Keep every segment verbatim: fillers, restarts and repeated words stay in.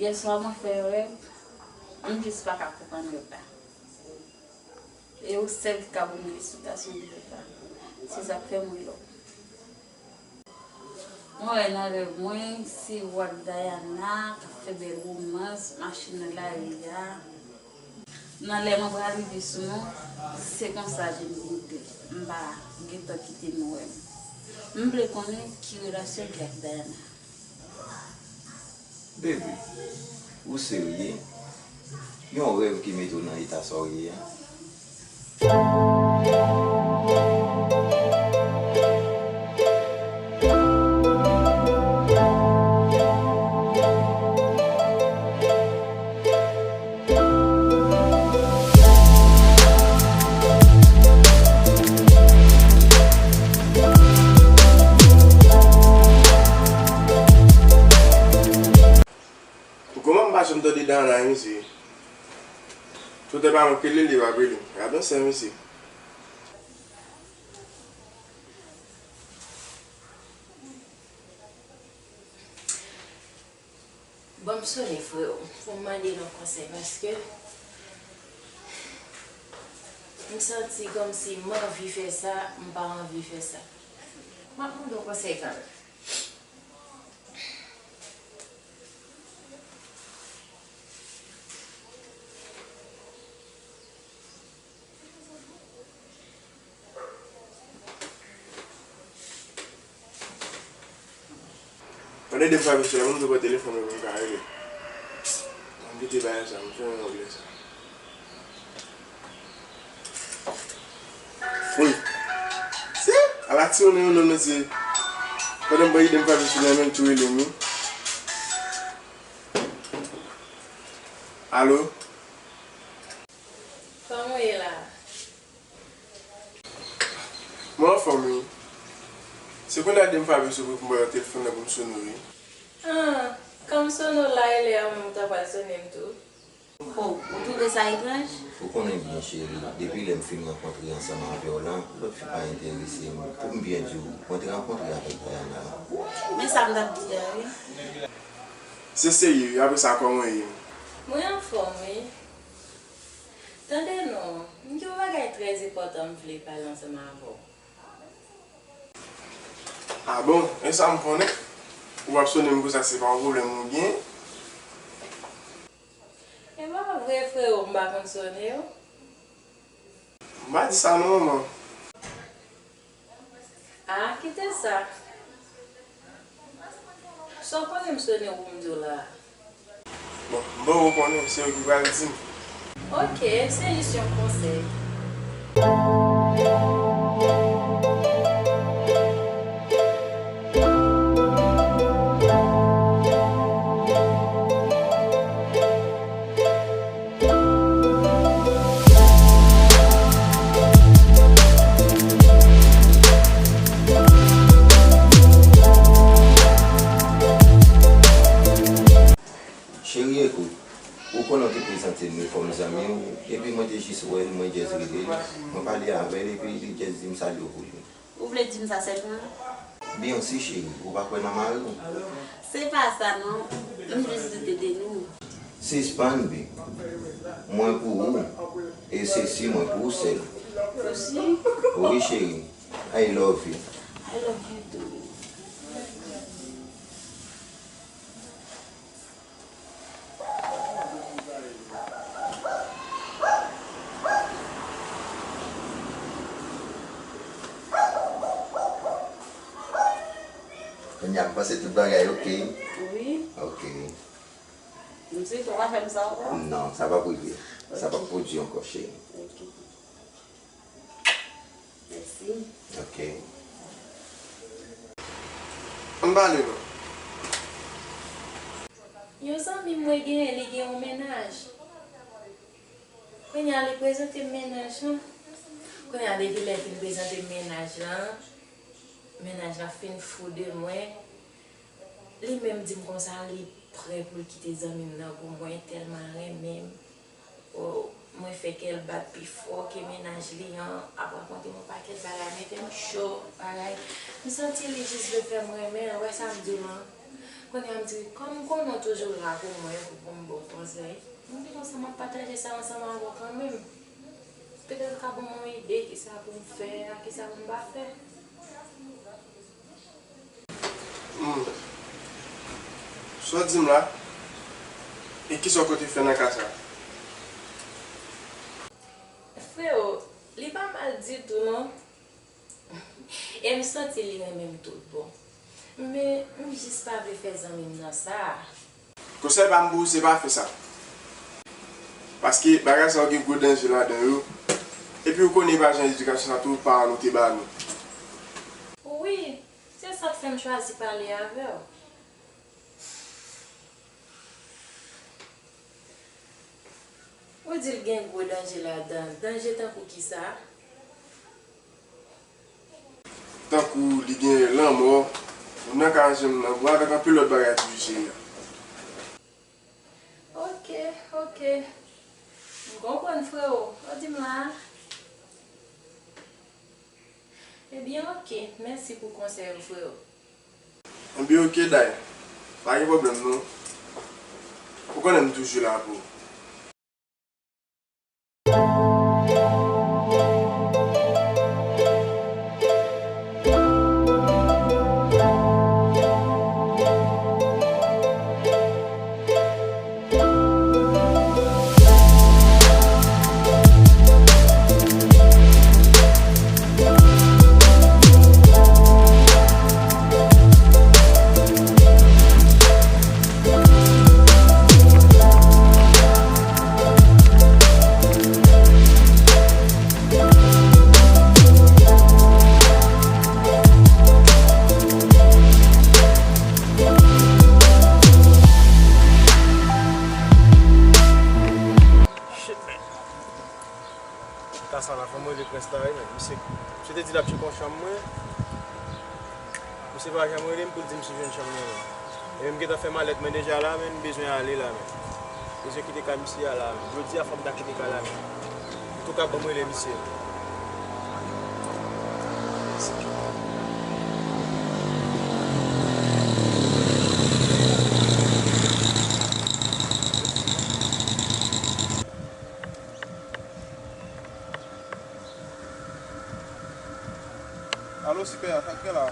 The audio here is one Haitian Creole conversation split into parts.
Yèswa mwen fè yon rèv, m jis pa ka konprann rèv la. E ou sèl ki ka ban mwen esplikasyon de rèv la. Se sa k fè m rele w. Mwen wè nan rèv mwen, se ou ak Dayana k ap fè bèl womans, mache nan lari a. Nan lè mwen pral rive sou nou, se konsa je m vin tè. M pa gentan kite nou wè m. M vle konnen ki relasyon w gen ak Dayana. Baby, ou serye? Yon rèv ki mete w nan eta sa w ye a? Kòman m pa janm tande Dayana, mesye? Tout tan pa mwen k rele l, li p ap rele m. Gad yon sè, mesye. Ban m sone, freo, pou m mande l yon konsèy, paske m santi kòmsi m anvi fè sa, m pa anvi fè sa. M ap mande w konsèy kanmenm. Pandan de fwa mesye, moun ki pran telefòn mwen pou m ka rele. Mwen kite bagay sa, m fè yon anglè sa. Wi. Si, ala ti yon non mesye. Pandan m pran ide m fè mesye nan men tou rele m wi. Alo? Kòman w ye la? Mwen anfòm wi. Se kounye a de m frape sou pou m pran telefòn nan pou m sone w wi. Ah, kan m sone w la e lè a menm ou ta pral sone m tou. Oh, ou twouve sa etranj? Ou konnen byen cheri, depi lè m fin rankontre ansanm avè w la, lòt fi pa enterese m. Pou m byen di w, mwen te rankontre avèk Dayana. Men sa m t ap di a wi. Se serye wi, apre sa kòman w ye? Mwen anfòm wi. Tande non, m gen yon bagay trè enpòtan m vle pale ansanm avè w. Ah bon? E sa m konnen? Ou p ap sone m konsa se pa yon pwoblèm ou gen? E pa vre freo, m pa konn sone w. M pa di sa non manman. Ah, kite sa. Sa w konnen m sone w pou m di w la a? Bon, m poko konnen, se yo ki pral di m. Oke, se jis yon konsèy. Cheri, ekout, ou konnen w te prezante m li kòm zanmi w, epi mwen te jis wè l, mwen jis rele l, mwen pale avè l, epi li jis di m salye w pou li. Ou vle di m sa sèlman? Byen si cheri, ou pa kwè nan mari w? Se pa sa non, m jis doute de nou. Sispann bi. Mwen pou ou, e se si mwen pou ou sèl. Pou si? Wi cheri, I love you. I love you too. Kounye a m panse tout bagay oke. Wi. Oke. M swete w pa fè m sa ankò. Non, sa p ap rive. Sa p ap pwodui ankò, cheri. Oke. Mèsi. Oke. Ann pale non. Yon zanmi m mwen genyen, li gen yon mennaj. Kounye a li prezante m mennaj lan. Kounye a depi lè l fin prezante m mennaj lan, mennaj lan fin fou de mwen. Li menm di m konsa li prè pou l kite zanmi m nan pou mwen, tèlman l renmen m. O, mwen fè kè l bat pi fò ke mennaj li an, ap rakonte m yon pakèt bagay, mete m cho, bagay. M santi li jis vle fè m renmen l, ou wè sa m di w lan? Kounye a m di, kòm m konnen w toujou la pou mwen, pou, pou m ba w konsèy, m di konsa m ap pataje sa ansanm avè w kanmenm. Petèt ou ka ban m yon ide, kisa pou m fè a, kisa pou m pa fè. Hmm. Sa w di m la? E kisa w konte fè nan ka sa a? Frewo, li pa mal ditou non. E m santi li renmen m tout bon. Men, m jis pa vle fè zanmi m nan sa a. Konsèy pa m pou ou, se pa fè sa. Paske bagay sa yo gen gwo danje ladan yo. Epi ou konnen e pa jan edikasyon sa tou paran nou te ba nou. Wi, se sa k fè m chwazi pale avè w. Ou di l gen gwo danje ladan. Danje tankou kisa? Tankou li gen lanmò, moun nan ka ranje moun nan gou avèk anpil lòt bagay toujou seri a. Ok, ok. M konprann, frewo. Ou di m la. Ebyen, ok. Mèsi pou konsèy ou, frewo. Ebyen, ok, Day. Pa gen pwoblèm, non. Ou konnen m toujou la pou ou. Shit, man. Ka sa la, fò m rele Prince la, wi, men. Misye, misye te di l ap tcheke yon chanm mwen. Misye pa janm rele m pou l di m si l jwenn chanm mwen, men. E men m gentan fè malèt mwen deja la, men m bezwen ale la, men. Bezwen kite kay misye a la, men. Jodi a fò m ta kite kay la, men. Antouka, ban m rele misye. Alo, Sipè, sa k gen la?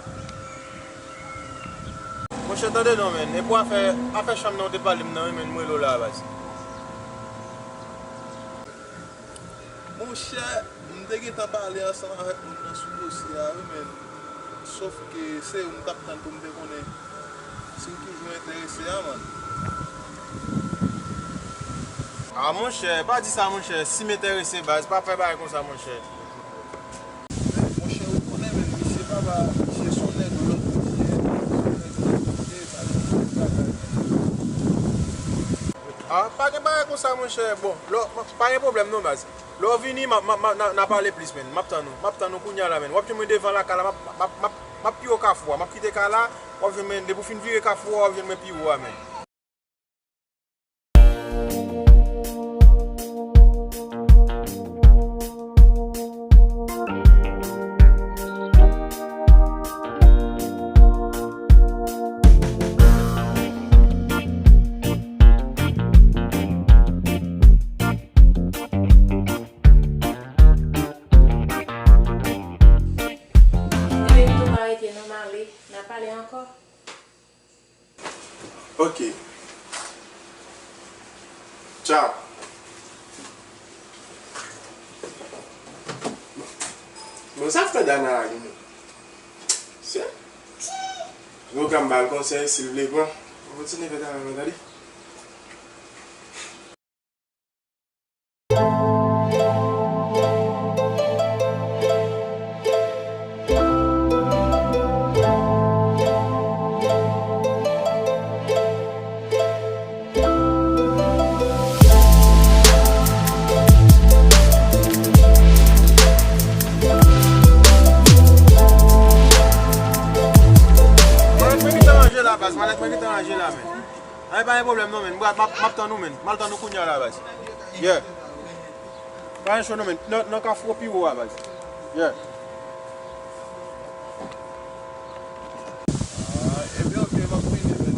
Monchè, tande non, men. E pou afè, afè chanm nan ou te pale m nan, wi, men, m rele w la, baz. Monchè, m te gentan pale ansanm avèk moun nan sou dosye a, wi, men. Sòf ke se ou m t ap tann pou m te konnen si w toujou enterese a, man. A, monchè, pa di sa, monchè. Si m enterese, baz, pa fè bagay konsa, monchè. Men, monchè, ou konnen, men, misye papa, misye se yon nèg lòt kote, se yon nèg lòt kote, sa vle di tout bagay. A, pa gen bagay konsa, monchè. Bon, lò, pa gen pwoblèm non, baz. Lè w vini, m ap, m ap, m ap, n a, n a pale plis, men. M ap tann ou. M ap tann ou kounye a la, men. W ap jwenn mwen devan lakay la, m ap, m ap, m ap, m ap piye w Kafou a. M ap kite kay la, w ap jwenn mwen, depi w fin vire Kafou a, w ap jwenn mwen pi wo a, men. Ebyen, m tou pa rete non, m ale. N a pale ankò. Ok. Tchao. Bon, sa fè Dana a li menm? Se. Nou ka m ba l konsèy, si l vle pran. Mwen kontinye fè travay mwen, tande. Malèt mwen gentan ranje la, baz. Malèt mwen gentan ranje la, men. Ay, pa gen pwoblèm non, men. M ap, m ap, m ap tann ou, men. M al tann ou kounye a la, baz. Yeah. Pa gen cho non, men. Nan, nan Kafou pi wo a, baz. Yeah. Ah, ebyen, ok, m ap vini, men.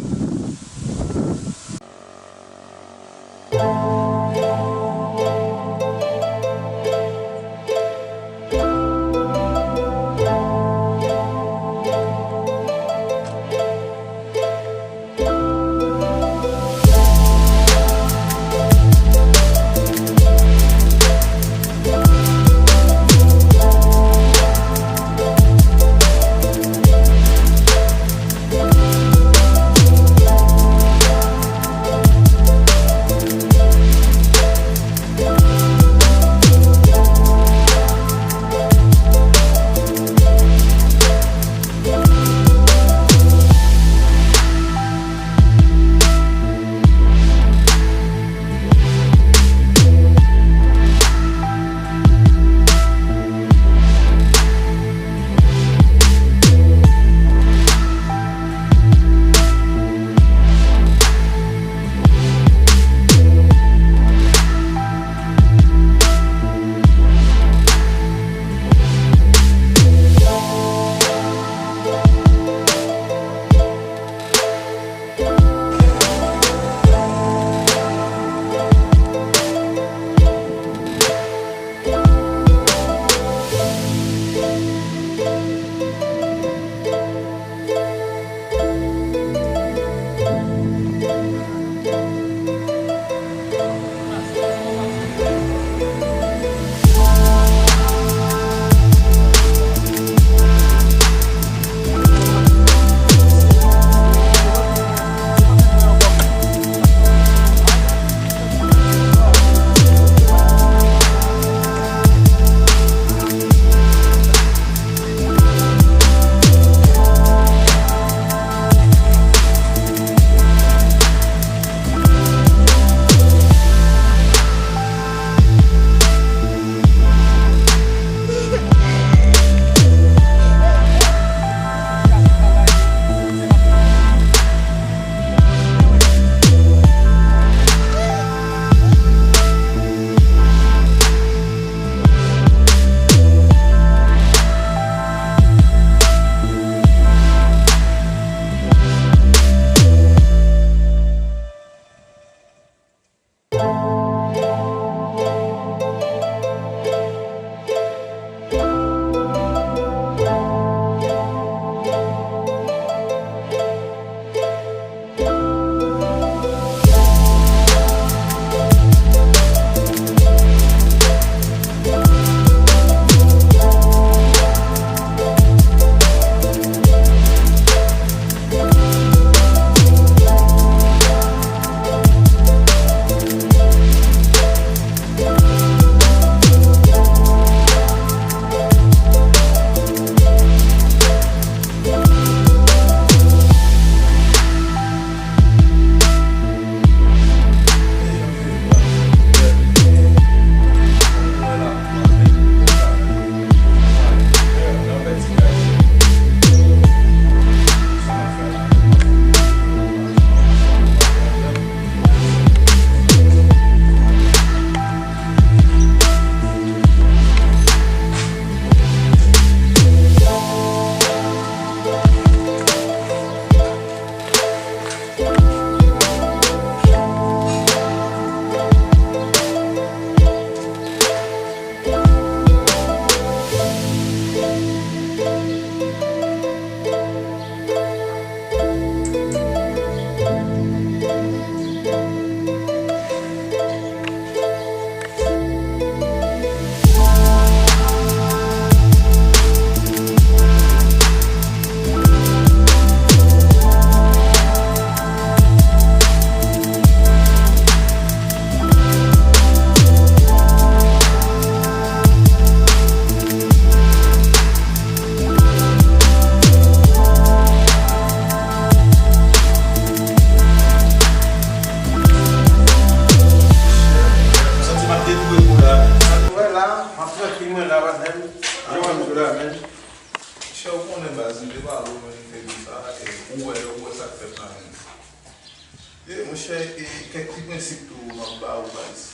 Chè, e, kèk ti prensip tou m ap ba ou, baz.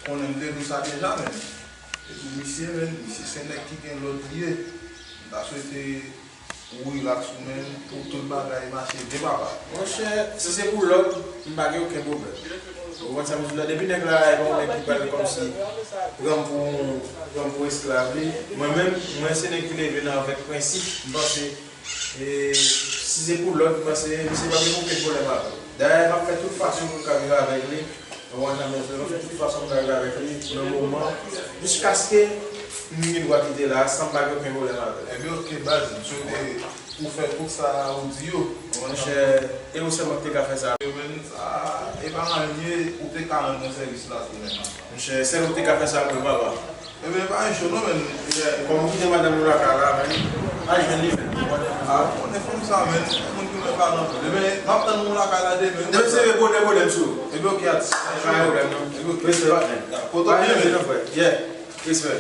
Konnen m te di w sa deja, men. E pou misye, men, misye se nèg ki gen lòd li ye. M ta swete ou rilaks ou menm, pou tout bagay mache byen, papa. Monchè, si se pou lòd, m pa gen okenn pwoblèm. Ou konprann sa m di w la? Depi nèg la e pa yon nèg ki pral kòmsi pran m pou, pran m pou esklav li, mwen menm, mwen se nèg ki leve nan, avèk prensip, m panse, e, si se pou lòd, m panse misye p ap gen okenn pwoblèm avè l. Dayè, m ap fè tout fason pou m ka viv avèk li. Ou konprann sa m di w la? M ap fè tout fason pou m ka viv avèk li nan moman, jiskaske m gen dwa kite la san m pa gen okenn pwoblèm avè l. Ebyen, oke, baz, m swete ou fè tout sa ou di yo. Monchè, e ou sèlman ki te ka fè sa. Yo, men, sa, e pa anyen, ou te ka rann mwen sèvis la tou, men. Monchè, sèl ou te ka fè sa pou mwen, papa. Ebyen, pa gen cho non, men. Kòm ou kite madanm ou lakay la, men, al jwenn li, men. A, ou konnen fanm sa, men, moun ki mwen pa nan pil. Ebyen, m ap tann ou lakay la demen. Demen se bonè, bonè, sou. Ebyen, oke, atis. Pa gen pwoblèm, non. Ebyen, oke. Respè, patnè. Kote w ye, men? Yeah. Respè.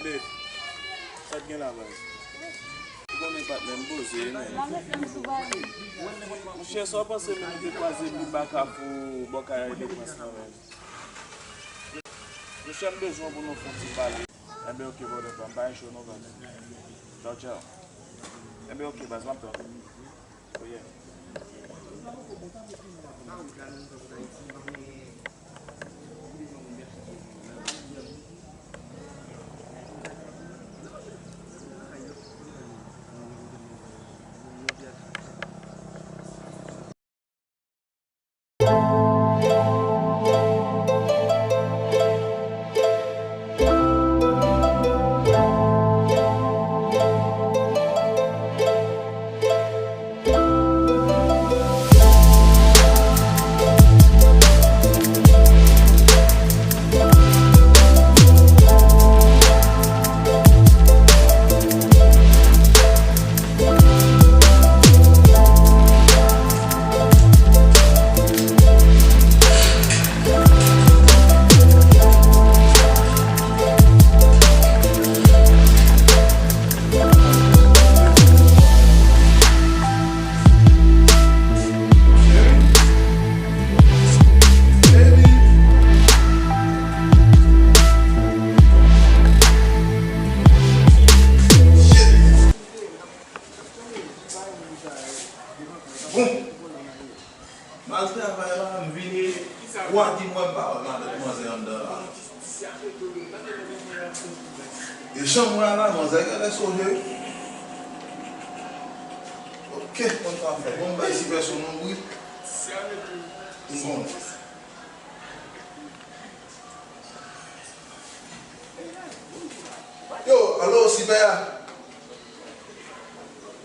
Dile, sa k gen la, baz? Ou konnen patnè m poze, men. Monchè, sa w panse menm ou te kwaze pi ba Kafou bò kay Lafrans lan, men? Monchè, m bezwen w pou nou fè yon ti pale. Enben, oke, brother pa m, pa gen cho non, baz. Tchaw, tchaw. Enben, oke, baz, m ap tann ou. Oh, yeah. Bon. M al travay la, m vini, twa di m wè m pa wè madanm manzè anndan la. E jan m wè a la, manzè genlè sonje wi. Oke, konn sa fè. Bon, m bay Sipè sou nonbri. M konnen. Yo, alo, Sipè a?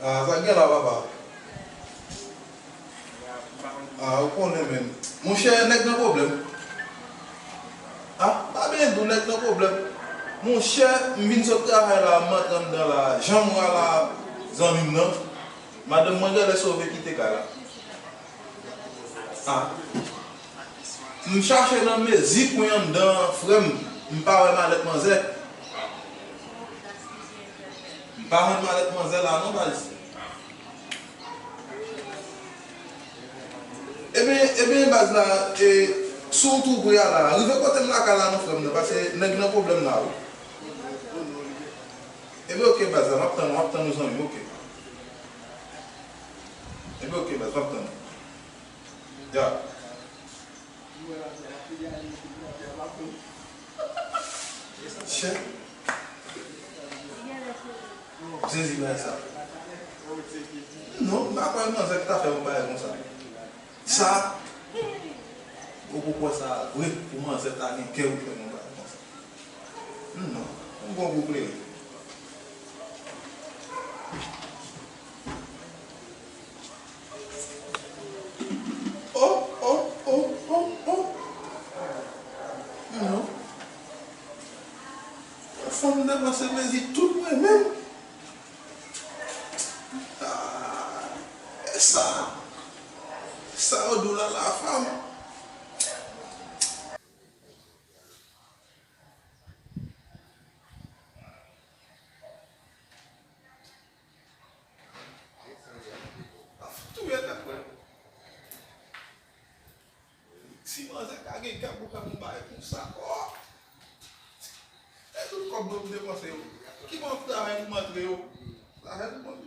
Ah, sa k gen la, papa? Ah, ou konnen, men. Monchè, nèg nan pwoblèm. Ah, pa Mwen di w nèg nan pwoblèm. Monchè, m vin sot travay la, m antre anndan la, jan m wè la, zanmi m nan, madanm mwen genlè sove kite kay la. Ah. M chache nan mezi kwen anndan an, frè m, m pa wè malèt manzè. M pa jwenn malèt manzè la non, baz. Ebyen, ebyen, baz la, e, si w twouve a la, rive kote m lakay la non, frè m nan, paske nèg nan pwoblèm la, wi. Ebyen, oke, baz la, m ap tann ou, m ap tann ou, zanmi m, oke. Ebyen, oke, baz, m ap tann ou. Ya. Chè. Sezi bagay sa. Non, m pa kwè manzè ki ta fè yon bagay konsa. Sa, ou poko kwè sa vre, pou manzè ta gen kè pou fè yon bagay konsa. Non, m gon gwo kleren. Oh, oh, oh, oh, oh. Non. Fanm depanse mezi tout mwen menm. Ah, e sa. Sa yo di w la, la femme. Ap touye tèt mwen. Si manzè ka gen kè pou fè m yon bagay konsa, oh! E tout kòb mwen m depanse yo. Ki bon travay m antre yo? Sa fè m bon.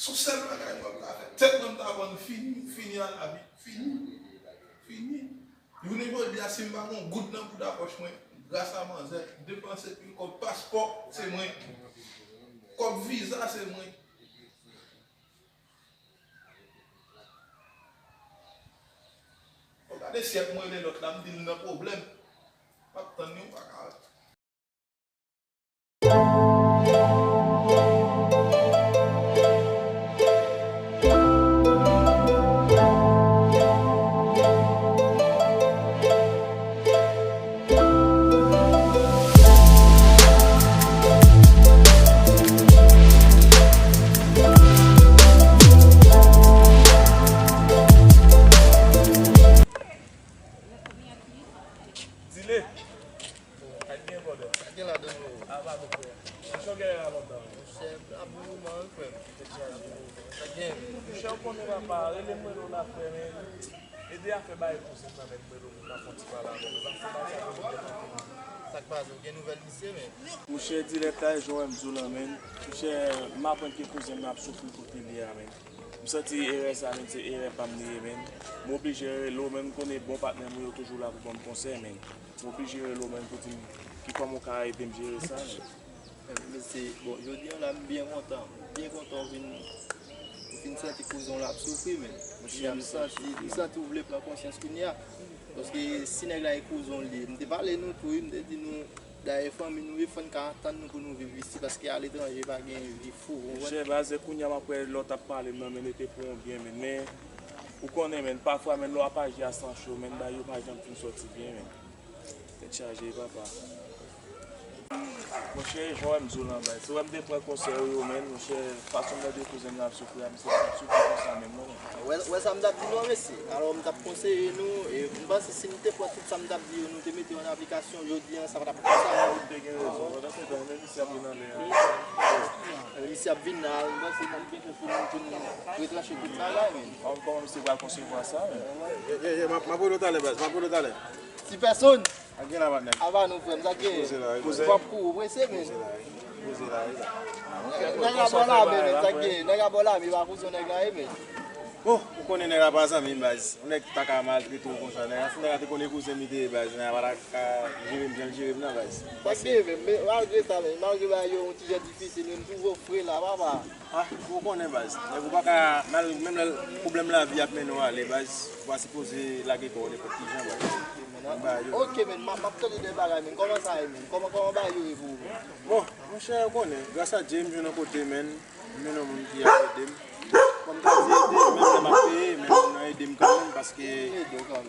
Se yon sèl bagay mwen ta fè. Tèt mwen m ta vann fini, fini a lavi, fini, fini. Jounen jodi a, si m pa gen yon goud nan bouda pòch mwen, gras a manzè, depanse pil kòb paspò, se mwen. Kòb viza, se mwen. Gade syèk mwen rele lòt la, m di l nan pwoblèm. M ap tann li, m pa ka. Dile. Sa k gen, brother? Sa k gen ladan, bro? Apa nou, frè. Monchè, w genlè la lontan. Monchè, m la bon moman, wi, frè m. Sa k gen? Monchè, w konnen papa, rele m, rele w la, frè, men ede a fè bagay kouzen nan, men m rele w pou m ta fè yon ti pale avè w. Sa k pase, w gen nouvèl misye, men? Monchè, dilèk la, jan w wè m di w lan, men. Monchè, m aprann ke kouzen m nan ap soufri kote l ye a, men. M santi erè sa, men, se erè pa m li ye, men. M oblije rele w, men m konnen bon patnè m yo toujou la pou ban m konsèy, men. M oblije rele w menm pou di m ki kòman w ka ede m jere sa menm. Mesye, bon, jodi a la, m byen kontan. M byen kontan w vin, ou fin santi kouzen w la ap soufri menm. Monchè, m santi, m santi w vle pran konsyans kounye a. Paske si nèg la e kouzen w li ye, m te pale nou tou, wi, m te di nou, dayè fanmi nou ye, fò n ka antann nou pou nou viv isi, paske aletranje pa gen vi fou, ou konprann? Monchè, baz, se kounye a m ap wè lè w t ap pale m nan, men, e te pou yon byen, men, men, ou konnen, men, pafwa, men, lè w ap aji a san cho, men, bagay yo pa janm fin sòti byen, men. Tèt chaje, papa. Monchè, jan w wè m di w lan, bay. Se wè m te pran konsèy ou yo, men, monchè, fason m tande kouzen m nan ap soufri a, misye pa t ap soufri konsa menm, non, men. Wè, wè sa m t ap di nou an, mesye. Alò, m t ap konseye nou, e m panse si nou te pran tout sa m t ap di yo, nou te mete yo an aplikasyon, jodi a, sa pa t ap konsa. Ou te gen rezon. Pandan se tan, men misye ap vin anlè a. Misye ap vin la, m panse n ap gen pou nou, pou nou retranche tout bagay, men. Kòman, kòman misye pral konsevwa sa, men? Ye, ye, ye, m ap, m ap rele w talè, baz, m ap rele w talè. Ti pèsonn. Sa k gen la, patnè? Apa nou, frè m, sa k gen? Poze la, wi, baz. W ap kouri prese, men. Poze la, wi. Poze la, wi, baz. Nèg la bò lame, men, sa k gen? Nèg la bò lame, pa kouzen nèg la ye, men. Bon, ou konnen nèg la pa zanmi m, baz. Yon nèg pa ka maltrete w konsa. Nèg la, si nèg la te konnen kouzen m li te ye, baz, nèg la pa ta ka jere m jan l jere m nan, baz. Sa k gen, men, men, malgre sa, men, malgre bagay yo yon ti jan difisil, men m twouve w fre la, papa. Ah, ou konnen, baz. Nèg ou pa ka, mal, menm lè pwoblèm lavi ap mennen w ale, baz, ou pa sipoze lage kò w nenpòt ki jan, baz. Ba yo. Ok, men, m ap, m ap tande de bagay, men. Kòman sa ye, men? Kòman, kòman bagay yo ye pou ou, men? Bon, monchè, ou konnen, gras a Dye, m jwenn yon kote, men. M jwenn yon moun ki ap ede m. Kòm ta di ede, menm lè m ap peye, men. Ede m kanmenm, paske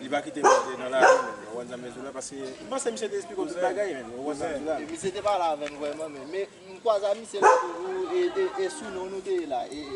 li pa kite m rete nan lari, menn. Ou konprann sa m vle di w la, paske m panse misye te esplike w tout bagay, menn. Ou konprann sa m vle di w la? E misye te pale avè m vrèman, men, men m kwaze a misye la toujou, e, e, e sou non nou te ye la. E, e, e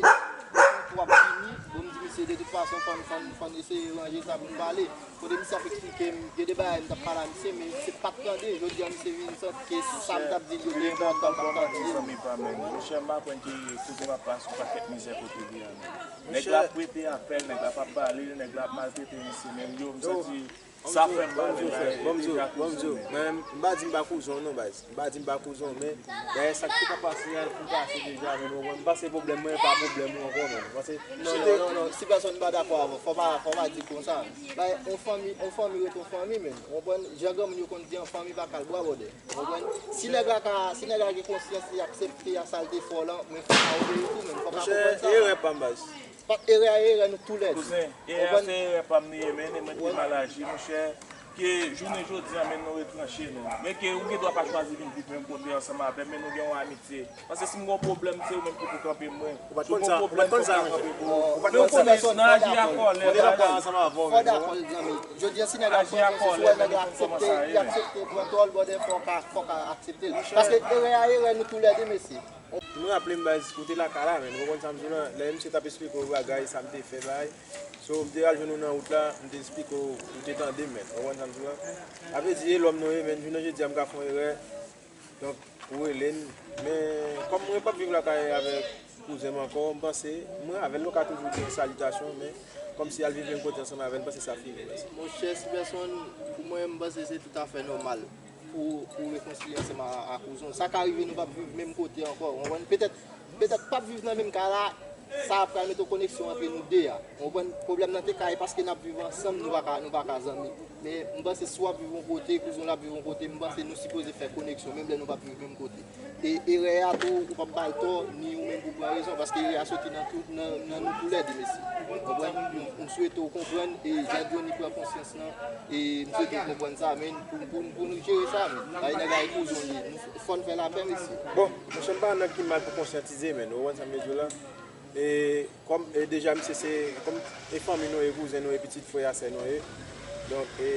w ap vini, bon, m di misye, de tout fason, fò n, fò n, fò n eseye ranje sa pou n pale. Kote misye ap eksplike m, gen de bagay m t ap pale a misye, men misye pa t tande. Jodi a, misye vin santi ke sa m t ap di l yo te enpòtan, l pa t tande. Zanmi pa m, monchè, m aprann ke kote m ap pase yon pakèt mizè kote li a, menn. Nèg la ap rete apèl, nèg la p ap ba li, nèg la ap maltrete misye, menn. Yo, m santi sa fè m mal, menn. Bon, m di w, bon, m di w, bon, m di w, mwen, m pa di m pa kouzen w non, baz. M pa di m pa kouzen w, men dayè sa k te ka pase a, pou pase deja, menn, ou konprann? M panse pwoblèm mwen pa pwoblèm ou ankò, menn. M panse non, non, non, non, si pèsonn pa dakò avè w, fò pa, fò pa di konsa. Bay, on fanmi, on fanmi ret on fanmi, menn. Ou konprann? Jan granmoun yo konn di, an fanmi pa kal bwa bòdè. Ou konprann? Si nèg la ka, si nèg la gen konsyans, li aksepte a sa l te fè w lan, men fò w ka obeyi tou, menn. Fò w ka konprann sa. Erè pa m, baz. Pa erè a, erè nou toulède. Kouzen, erè a se erè pa m li ye, men, e mwen ki mal aji, monchè. Ke jounen jodi a, men, nou retranche nou. Men ke ou gen dwa pa chwazi vin viv menm kote ansanm avè m, men nou gen yon amitye. Paske si m gen yon pwoblèm, se ou menm ki pou kanpe mwen. Si w gen yon pwoblèm, fò w ka kanpe pou mwen. Men ou konnen, nan aji a kòlè, fò dakò, zanmi. Jodi a, si nèg ap pran konsyans, ou wè nèg la aksepte, li aksepte pran tòl, bòdè, fò w ka, fò w ka aksepte l. Paske erè a, erè nou toulède, mesye. M raple m, baz, ou te lakay la, menn. Ou konprann sa m di w lan? Lè misye t ap esplike w bagay, sa m te fè, bay. So, m te al jwenn ou nan wout la, m te esplike w, ou te tande m, menn. Ou konprann sa m di w lan? Sa vle di, e lòm nou ye, menn. Jounen jodi a, m ka fè yon erè. Donk, ou rele n. Men, kòm mwen p ap viv lakay avèk kouzen m ankò, m panse, mwen avè l, nou ka toujou gen salitasyon, men kòmsi al viv menm kote ansanm avè l, m panse sa fini, baz. Monchè, si pèsonn, pou mwen, m panse se toutafè nòmal pou, pou w rekonsilye ansanm a, a kouzen w. Sa ka rive nou p ap viv menm kote ankò, w konprann? Petèt, petèt p ap viv nan menm kay la, sa ap pral mete yon koneksyon antre nou de a. W konprann? Pwoblèm nan te ka ye paske n ap viv ansanm, nou pa ka, nou pa ka zanmi. Men m panse si w ap viv yon kote, kouzen w la ap viv yon kote, m panse nou sipoze fè koneksyon, menm lè nou p ap viv menm kote. E erè a tou, ou p ap ba l tò, ni ou menm pou pran rezon, paske erè a soti nan tou, nan, nan nou toulède, mesye. Ou konprann? M, m swete w konprann, e jan Johnny pran konsyans lan, e m swete w konprann sa, men pou, pou, pou nou jere sa, men. Bay nèg la e kouzen w li ye. Nou, fò n fè lapè, mesye. Bon, monchè, m pa nan ki mal pou konsyantize, men. Ou konprann sa m vle di w la? E kòm, e deja, misye se, kòm e fanmi nou ye, kouzen nou ye, pitit frè a sè nou ye. Donk, e,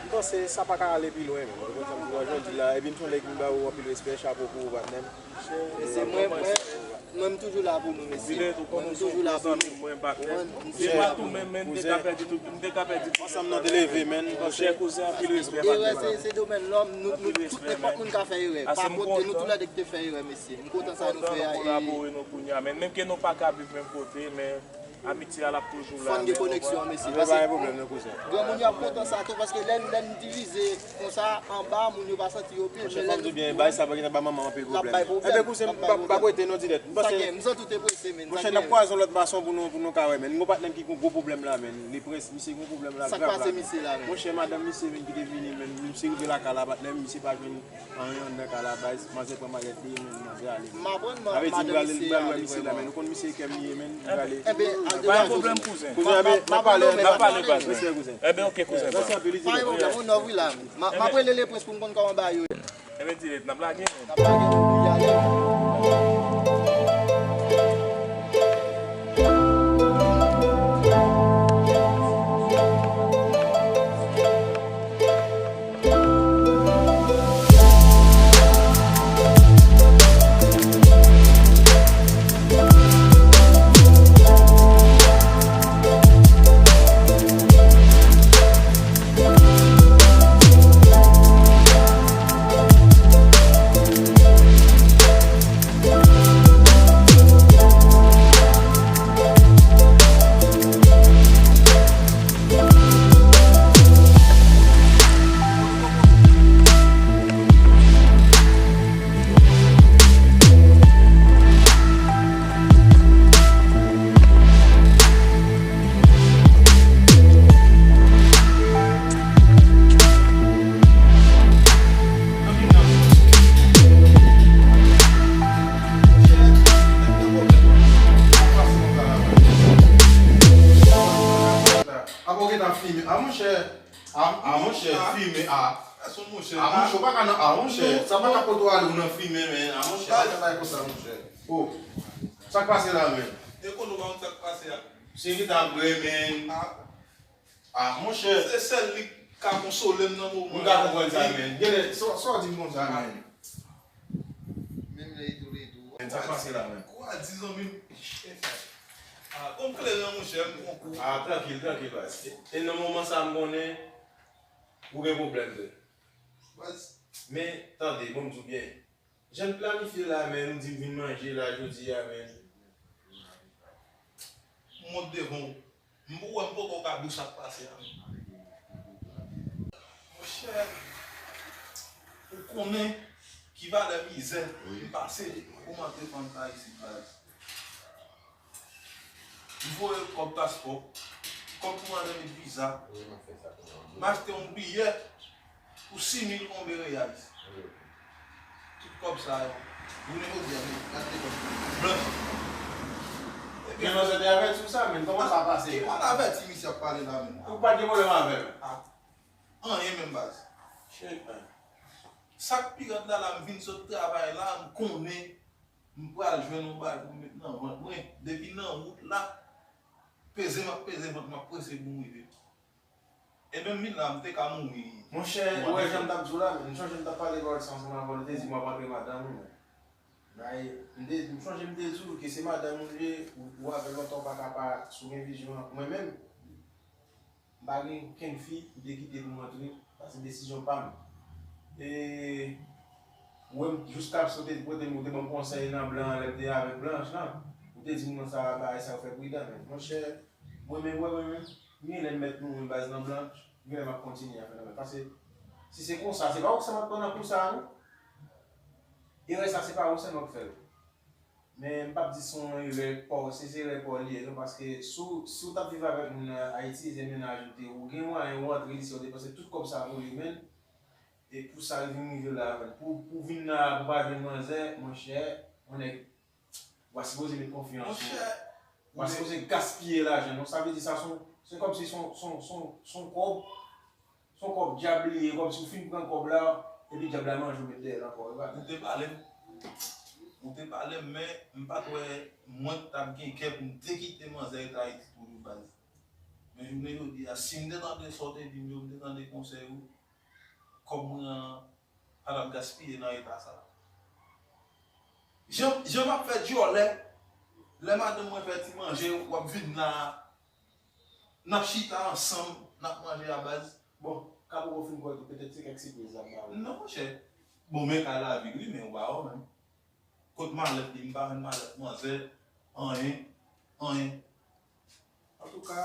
m panse sa pa ka ale pi lwen, menn. Ou konprann sa m di w la, jan w di la, epi m se yon nèg, m ba ou anpil respè, chapo pou ou, patnè m. E se mwen, mwen, mwen, m toujou la pou nou, mesye. Mwen, m toujou la pou nou. Mwen, m toujou la pou nou. Ansanm nan te leve, menn. Monchè, kouzen, anpil respè, patnè m. Erè, se, se domèn lòm, nou, nou, tout, nenpòt moun ka fè erè. Pa kont nou toulède ki te fè erè, mesye. M kontan sa nou fè a, e nou kolabore nou kounye a, men menm ke nou pa ka viv menm kote, men amitye a l ap toujou la. Fò n gen koneksyon, mesye, paske granmoun yo ap kontan sa tou, paske lè, lè n divize konsa, anba, moun yo pa santi yo byen, men lè nou byen, bay sa pa gentan ba manman anpil pwoblèm. Enben, kouzen, m p ap, m p ap rete non dirèk. M panse, monchè, n ap kwaze yon lòt fason pou nou, pou nou ka wè, men. M gon patnè m ki gon gwo pwoblèm la, men. Li prens, misye gon pwoblèm la, grav la. Monchè, madanm misye, men, ki te vini, men, misye rive lakay la, patnè m, misye pa jwenn anyen anndan kay la, baz, manzè pran malèt li, men manzè ale. M aprann, sa vle di, m pral, m pral wè misye la, men nou konn misye kè m li ye, men m prale. Enben, pa gen pwoblèm, kouzen. Kouzen, enben, n ap pale, n ap pale, baz. Respè, kouzen. Enben, ok, kouzen. Mèsi anpil, pa gen pwoblèm, ou nòv wi la. M ap rele Lepwens pou m konn kòman bagay yo ye. Enben, dirèk, n ap lage, men. N ap lage, n ap lage. Apa w gentan fimen? A, monchè. A, a, monchè, fimen, a. A, monchè, ou pa ka nan, a, monchè. Sa pa ka poto ale ou nan fimen, men, a, monchè. Pa fè bagay konsa, monchè. O, sa k pase la, men? E konnen w pa konn sa k pase a. Se li ta renmen. Ah, monchè. Se sèl li k ka konsole m nan moman. M ka konprann sa, men. Genlè, sa, sa w di m konsa, men. Menm lè li tou, li tou. Men sa k pase la, men. Kou a di zanmi m. Ah, kòm kleren, monchè, m pran kou. Ah, trankil, trankil, baz. E nan moman sa, m konnen ou gen pwoblèm, vre. Baz. Men, tande, bon, m di w byen. Jan n planifye la, men, nou di m vin manje la, jodi a, men. M monte devan w. M pou wè m poko ka di w sa k pase a. Monchè, ou konnen ki valè mizè m pase pou m antre fanm sa isit, baz. M voye kòb paspò, kòb pou madanm li viza. M achte yon biyè pou sis mil konbe reyal. Tout kòb sa yo, jounen jodi a, men, gade kòb blanch. Ebyen, manzè te avèti w sa, men kòman sa pase? Ki pral avèti misye ap pale la menm? Ou pa t gen pwoblèm avè l? Ah, anyen menm, baz. Shit, man. Sa k pi rèd la, la, m vin sot travay la, m konnen m pral jwenn yon bagay pou m met nan vant mwen. Depi nan wout la, peze m ap peze vant, m ap prese pou m rive. E menm vin la, m te ka mouri. Monchè, ou wè jan m t ap di w la, men, m chonje m t ap pale pawòl sa ansanm avè w, li te di m w ap antre madanm ou, men. Bay, m te, m chonje m te di w ke se madanm ou li ye, ou, ou avè l lontan, ou pa ka pa, si w gen vizyon an. Mwen menm, m pa gen okenn fi, m te kite pou m antre, sa se desizyon pa m. E, ou wè m, jiskaske w te pote m, ou te ban m konsèy nan blan an, lè m te avèk blanch lan, ou te di m konsa, bagay sa yo fè pridan, men. Monchè, mwen menm, wè, mwen menm, gen lè m mèt mouri baz nan blan, gen lè m ap kontinye avè l anmè. Paske, si se konsa, se pa ou sèlman k pran nan kou sa a, non. Erè sa, se pa ou sèlman k fè l. Men, m p ap di se yon erè pa w, se, se erè pa w li ye, non, paske si w, si w t ap viv avèk moun nan Ayiti, se mennaj ou te, ou gen mwayen ou antre lise, ou depanse tout kòb sa pou li, men, e pou sa l vin rive la avè l. Pou, pou vin la, pou pa jwenn manzè, monchè, yon nèg, w pa sipoze met konfyans ou. Monchè, w pa sipoze gaspiye lajan, non. Sa vle di sa, se yon, se kòmsi se yon, se yon, se yon, se yon kòb, se yon kòb dyab li ye, kòmsi w fin pran kòb la, epi dyab la manje w met dèyè l ankò, e pa vre? Ou te pale m. Ou te pale m, men m pa t wè mwen t ap gen kè pou m te kite manzè rete Ayiti toujou, baz. Men jounen jodi a, si m te tande sa w te di m yo, m te tande konsèy ou, kòb mwen an pa t ap gaspiye nan eta sa. Jan, jan m ap fè djòlè, lè madanm mwen fè ti manje, w ap vin la, n ap chita ansanm, n ap manje a baz. Bon, ka poko fin kwè tou, petèt se kèk sipriz l ap ba ou. Non, monchè. Bon, men kay lavi, wi, men ou pa wè menm. Kot malèt li, m pa jwenn malèt manzè, anyen, anyen. Antouka,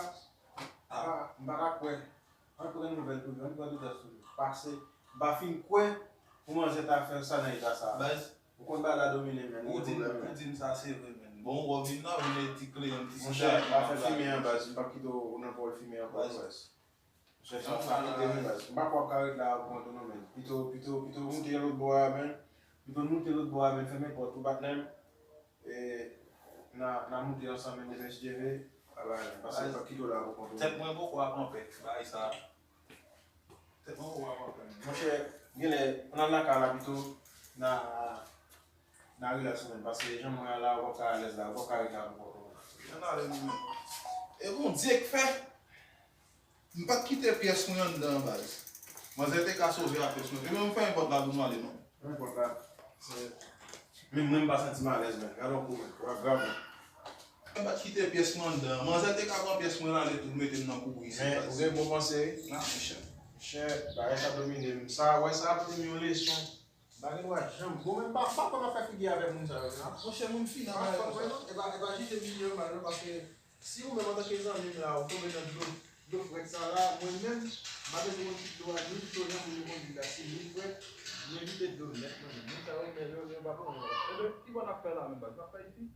m pa, m pa ka kwè. Ann pran nouvèl toujou, ann pran nouvèl toujou. Pase, m pa fin kwè pou manzè ta fè sa nan eta sa. Baz. Ou konn bagay la domine, men. Ou di m, ou di m sa, se vre, men. Bon, ou vin la, ou vin di kleren m ti. Monchè, pa fè fimen an, baz. M p ap kite w nan pòl fimen an ankò, baz. Chèf sa, sa kite m, baz. M pa kwè w ap ka ret la pou kont ou non, men. Pito, pito, pito moute lòt bò a, men. Pito moute lòt bò a, men. Fèmen pòt ou, patnè m. E, n a, n a moute ansanm, men, demen, si Dye vle. Abay, paske m p ap kite w la pou kont ou. Tèt mwen poko ap anpè, bagay sa. Tèt mwen poko ap anpè, men. Monchè, genlè, ann al lakay la pito, n a, n a rilaks ou menm, paske jan mwen an la, ou p ap ka alèz la, ou p ap ka ret la pou kont ou. Ann ale nou menm. E Bondye k fè. M pa t kite pyès mwen anndan an, baz. Manzè te ka sove a pyès mwen. Ebyen, m fèmen pòt la pou nou ale, non. Fèmen pòt la. Se, menm mwen, m pa santi m alèz, men. Gade yon kou, men. Ou ap grav, men. M pa t kite pyès mwen anndan an. Manzè te ka pran pyès mwen, l ale tou, l mete m nan kouri isit, baz. Men, ou gen bon panse, wi. Non, monchè. Monchè, bagay sa domine m. Sa, wè, sa aprann m yon leson. M pa gen dwa janm. Bon, men m pa, pa konn ap fè figi avèk moun sa yo, non. Monchè, moun fina bagay konsa. E pa, e pa jije milye yo mal, non, paske si ou menm antanke zanmi m la, ou tonbe nan dlo, dlo frèt sa la, mwen menm, m pa bezwen yon ti dlo a, ni dlo nan moun yo konn di la, si li frèt, m evite dlo nèt, mwen menm. Moun sa yo, men yo, yo pa pran mwen. Ebyen, ki bò n ap fè la menm, baz? N ap fè isit?